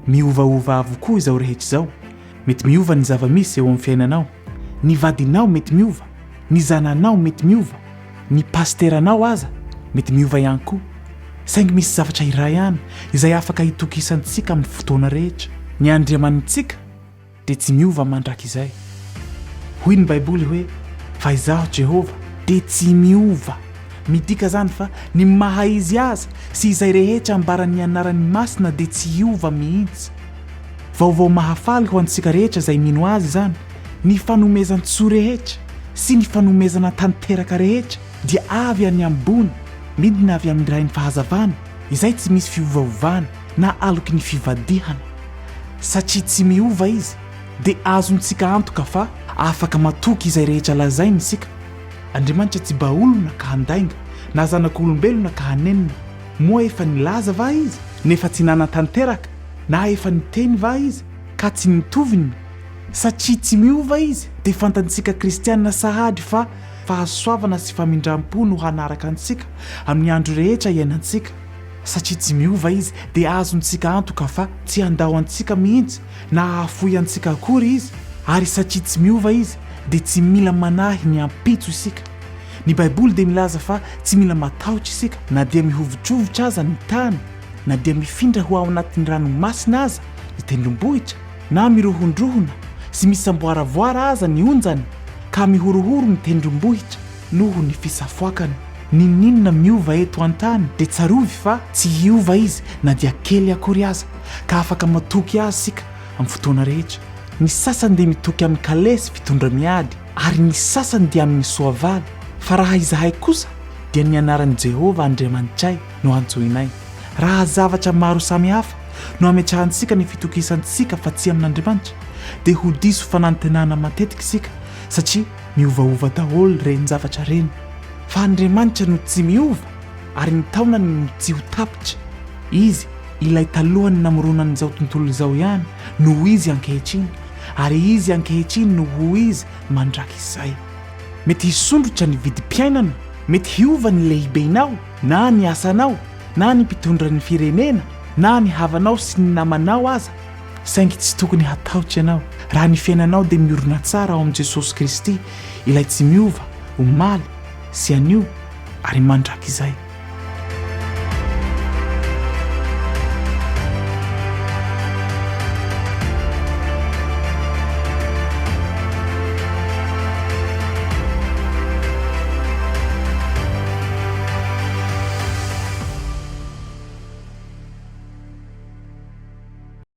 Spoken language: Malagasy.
Miovaova avokoa izao rehetra izao. Mety miova ny zava-misy eo amin'ny fiainanao. Ny vadinao mety miova, ny zananao mety miova, ny pasiteranao aza mety miova ihany koa. Saingy misy zavatra iray ihany izay afaka itokisantsika amin'ny fotoana rehetra, ny Andriamanitsika dia tsy miova mandrakizay. Hoy ny Baiboly hoe, Fa Izaho Jehovah dia tsy miova. Midika izany fa ny maha izy azy sy izay rehetra ambaran'ny anarany masina dia tsy hiova mihitsy. Vaovao mahafaly ho antsika rehetra izay mino Azy izany, ny fanomezan-tsoa rehetra sy ny fanomezana tanteraka rehetra dia avy any ambony, midina avy amin'ny Rain'ny fahazavana, izay tsy misy fiovaovana na aloky ny fivadihana. Satria tsy miova Izy, dia azontsika antoka fa afaka matoky izay rehetra lazainy isika. Andriamanitra tsy mba olona ka handainga, na zanak'olombelona ka hanenina. Moa efa nilaza va Izy, nefa tsy nanatanteraka? Na efa niteny va Izy, ka tsy nitoviny? Satria tsy miova Izy, dia fantantsika kristiana sahady fa fahasoavana sy famindram-po no hanaraka antsika amin'ny andro rehetra iainantsika. Satria tsy miova Izy, dia azontsika antoka fa tsy handao antsika mihitsy na hahafoy antsika akory Izy. Ary satria tsy miova Izy, dia tsy mila manahy ny ampitso isika. Ny Baiboly dia milaza fa tsy mila matahotra isika na dia mihovitrovitra aza ny tany, na dia mifindra ho ao anatin'ny ranomasina aza ny tendrombohitra, na mirohondrohona sy misamboaravoara aza ny onjany, ka mihorohoro ny tendrombohitra noho ny fisafoakany. N'inon'inona miova eto an-tany dia tsarovy fa tsy hiova izy na dia kely akory aza, ka afaka matoky azy isika amin'ny fotoana rehetra. Ny sasany dia mitoky amin'ny kalesy fitondra miady, ary ny sasany dia amin'ny soavaly, fa raha izahay kosa dia ny anaran'i Jehovah Andriamanitray no antsoinay. Raha zavatra maro samihafa no ametrahantsika ny fitokisantsika fa tsy amin'Andriamanitra, dia ho diso fanantenana matetika isika, satria miovaova daholo ireny zavatra ireny. Fa Andriamanitra no tsy miova, ary ny taonany no tsy ho tapitra. Izy, ilay talohan'ny namoronan'izao tontolo izao ihany, no ho Izy ankehitriny, ary Izy ankehitriny no ho Izy mandrakizay. Mety hisondrotra ny vidim-piainana, mety hiova ny lehibenao, na ny asanao, na ny mpitondra ny firenena, na ny havanao sy ny namanao aza, saingy tsy tokony hatahotra ianao raha ny fiainanao dia miorina tsara ao amin'i Jesosy Kristy, ilay tsy miova, omaly sy anio ary mandrakizay.